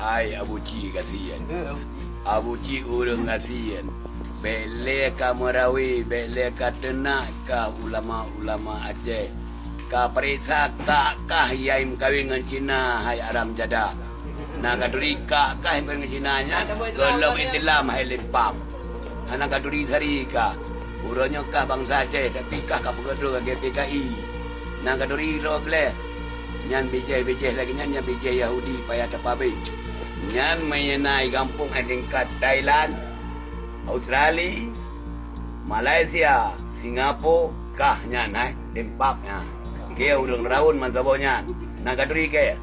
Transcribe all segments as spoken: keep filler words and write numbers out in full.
Hai Abu Cik gasien. Abu Cik ureuëng gasien. Bék lé ka meurawe, bék lé ka teunak kah ulama-ulama Aceh. Ka peuriksa kak kah nyang meukawen ngon Cina, hai haram jadah. Na ka turi kak kah nyang meukawen ngon Cina nyan, gohlom Islam, hai lempam. Hana ka turi sari kah. Uroe nyoe kah bansa Aceh, tapi kah ka peugöt droe lagée P K I. Na ka turi droe gleh. Nyan bijéh-bijéh lagée nyan, nyan bijéh Yahudi payah tapabéh. Nyan meuiénai gampông hai tingkat Thailand, Australia, Malaysia, Singapura, kah nyan hai lempam nyan. Keu ureuëng raun meusaboh nyan. Na ka turi keu.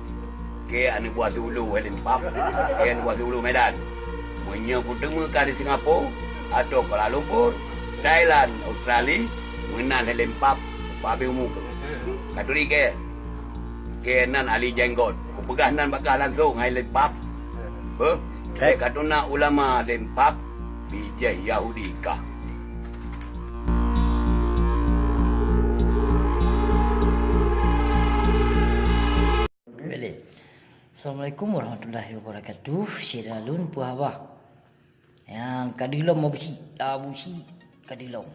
Keu aneuk buah Sulu hai lempam. Keu aneuk buah Sulu Medan. Meunyoe kuteumé kah di Singapura, atau Kuala Lumpur, Thailand, Australia, meunan hai lempam, pabéh umu keu. Ka turi keu. Keu nan Ali Jenggot. Kupeugah nan bak kah langsong hai lempam. Beuh, hai ka teunak ulama lempam, bijéh Yahudi kah. Boleh. Assalamualaikum warahmatullahi wabarakatuh. Syedara lôn peue haba? Nyang ka dilom Abu Cik, Abu Cik ka dilom.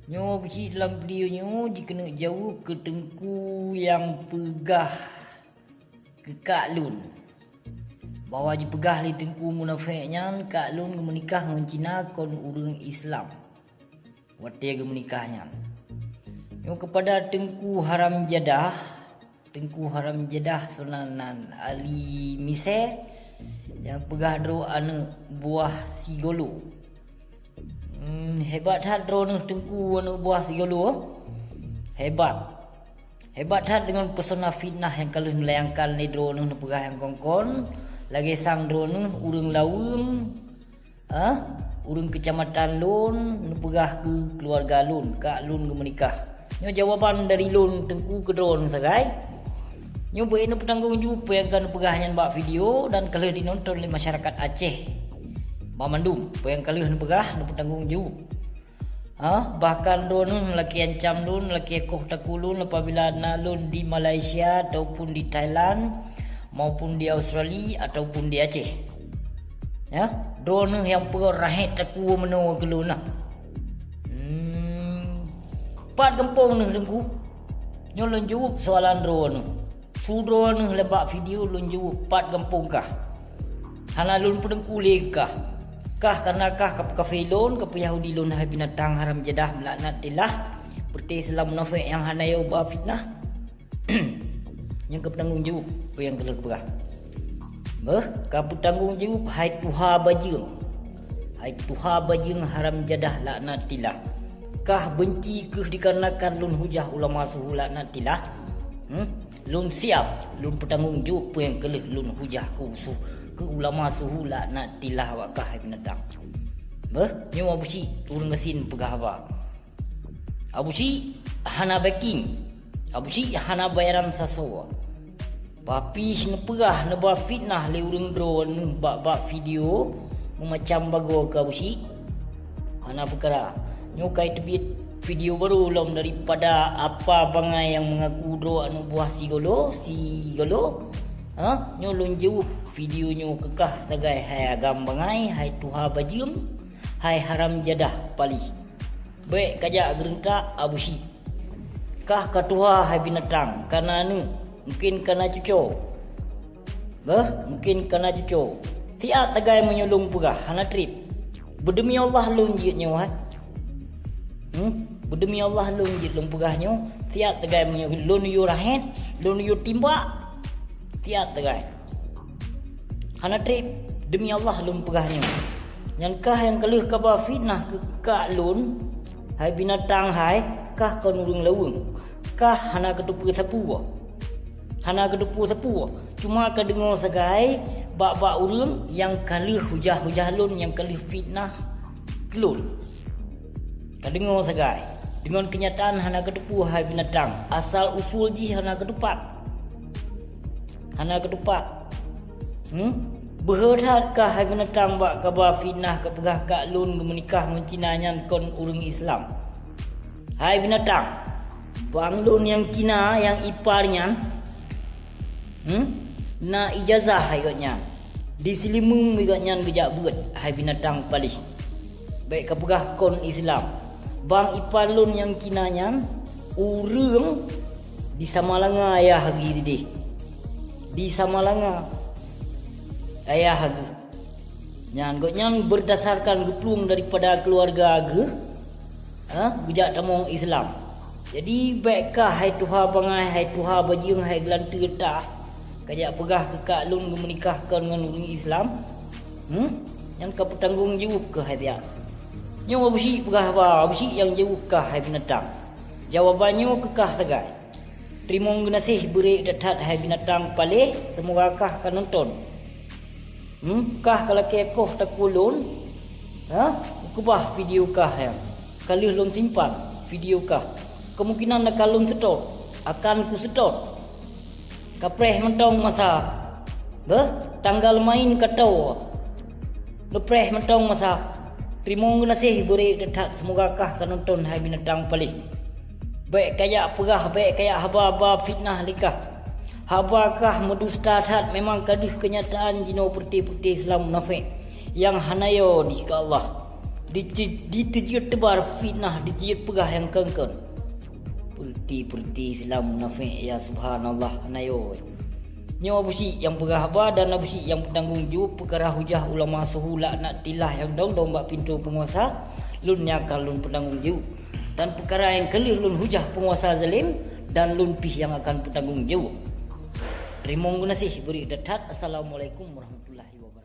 Nyoe Abu Cik dalam video nyoe jikeuneuk jaweueb keu teungku nyang peugah keu kak lôn bahwa jipeugah lé teungku munafék nyan kak lôn geumeunikah ngon Cina kon ureuëng Islam. Watée geumeunikah nyan. Nyoe keupada teungku haram jadah, teungku haram jadah seunan nan Ali Misé nyang peugah droe aneuk buah Sigolo. Hmm, hebat that droeneuh teungku aneuk buah Sigolo. Hebat. Hebat that deungon peusona fitnah nyang ka lheueh neulayangkan lé droeneuh neupeugah nyang kon-kon, lagée sang droeneuh ureuëng laweueng, ah, ureuëng keucamatan lôn neupeugah keu keuluwarga lôn, kak lôn geumeunikah. Nyoe jawaban dari lôn teungku keu droeneuh sagai. Nyoe beu neupeutanggong jaweueb peue nyang ka neupeugah nyan bak video dan ka lheueh jinonton lé masyarakat Aceh. Banmandum peue nyang ka lheueh neupeugah neupeutanggong jaweueb. Ha, bahkan droeneuh lakée ancam lôn, lakée koh takue lôn apabila na lôn di Malaysia ataupun di Thailand, maupun di Australia ataupun di Aceh. Ya, droeneuh nyang peugah rahet takue meunoe keu lôn na. Hmm, pat gampông neuh teungku? Nyoe lôn jaweueb soalan droeneuh. Su droeneuh lé bak video lôn jaweueb pat gampông kah. Hana lôn peuteungku lé kah. Kah kareuna kah ka peukafé lôn, ka peuyahudi lôn hai binatang haram jadah meulaknat tilah. Peureté Islam munafék nyang hana yo ba fitnah. Nyang ka peutanggong jaweueb peue nyang ka lheueh peugah. Beuh, ka peutanggong jaweueb hai tuha bajeueng. Hai tuha bajeueng haram jadah laknat tilah. Kah beunci keuh dikarenakan lôn hujah ulama suhu laknat tilah? Hmm? Lôn siab, lôn peutanggong jaweueb peue nyang ka lheueh lôn hujah keu su-, keu ulama suhu laknat tilah awak kah hai binatang. Beuh, nyoe Abu Cik, ureuëng gasien peugah haba. Abu Cik hana backing. Abu Cik hana bayaran sasoe. Papi seuneupeuhah neuba fitnah lé ureuëng droeneuh bak-bak video meumacam bagoe keu Abu Cik. Hana peukara. Nyoe ka teubiet video barô lom daripada apa bangai nyang meungaku droe aneuk buah Sigolo, Sigolo. Ha? Nyoe lôn jaweueb video nyoe keu kah sagai hai agam bangai, hai tuha bajeueng, hai haram jadah palih. Bék kajak geureuntak Abu Cik. Kah ka tuha hai binatang, kana aneuk, mungken kana cuco. Beuh, mungken kana cuco. Siat tagai meunyoe lôn peugah, hana treb. Beudeumi Allah lôn jeuet nyoe hai. Hmm? Beudeumi Allah lôn jeuet lôn peugah nyoe. Siat tagai meunyoe lôn yue rahet, lôn yue timbak. Siat tagai. Hana treb, deumi Allah lôn peugah nyoe. Nyan kah nyang ka lheueh kaba fitnah keu kak lôn, hai binatang hai, kah kon ureuëng laweueng, kah hana kateupeue sapeue. Hana kateupeue sapeue, cuma kadeungoe sagai bak-bak ureuëng nyang ka lheueh hujah-hujah lôn, nyang ka lheueh fitnah keu lôn. Kadeungoe sagai, deungon keunyataan hana kateupeue hai binatang, asal usul jih hana katupat. Hana katupat. Hmm? Beuhe that kah hai binatang bak kaba fitnah kapeugah kak lôn geumeunikah ngon Cina nyan kon ureuëng Islam. Hai binatang, bang lôn nyang Cina nyang ipar nyan, hmm? Na ijazah hai gobnyan. Di Seulimeum gobnyan geujak beuet, hai binatang paléh. Bék kapeugah kon Islam. Bang ipa lôn nyang Cina nyan, ureuëng di Samalanga ayah geuh ideh. Di Samalanga ayah geuh. Nyan gobnyan berdasarkan geuplueng daripada keuluwarga geuh, ha, geujak tamong Islam. Jadi bék kah hai tuha bangai, hai tuha bajeueng, hai geulanteue tah, kajak peugah keu kak lôn geumeunikah kon ngon ureuëng Islam. Hmm? Nyang ka peutanggong jaweueb kah hai siat. Nyoe Abusyik peugah haba, Abusyik nyang jaweueb kah hai binatang. Jawaban nyoe keu kah sagai. Teurimong geunaséh beurek that-that hai binatang paléh, seumoga kah ka nonton. Hmm, kah ka lakée koh takue lôn, ha? Keubah video kah nyan. Ka lheueh lôn simpan video kah. Kemungkinan akan lôn seutôt, akan kuseutôt. Kapreh mantong masa. Beuh, tanggal main ka toe. Neupreh mantong masa. Teurimong geunaséh beurek that-that, seumoga kah ka nonton hai binatang paléh. Bék kajak peugah, bék kajak haba-haba fitnah lé kah. Haba kah meudusta that, memang ka deuh keunyataan jinoe peureuté-peureuté Islam munafék nyang hana yo dikeue Allah. Dice-, diteujeuet teubar fitnah, diteujeuet peugah nyang kon-kon. Peureuté-peureuté Islam munafék, ya subhanallah, hana yo. Nyoe Abusyik nyang peugah haba dan Abusyik nyang peutanggong jaweueb peukara hujah ulama suhu laknatillah nyang dong-dong bak pintoe peunguasa, lôn nyang ka lôn peutanggong jaweueb. Dan peukara nyang ka lheueh lôn hujah peunguasa zalim, dan lôn pih nyang akan peutanggong jaweueb. Teurimong geunaséh beurek that-that. Assalamualaikum warahmatullahi wabarakatuh.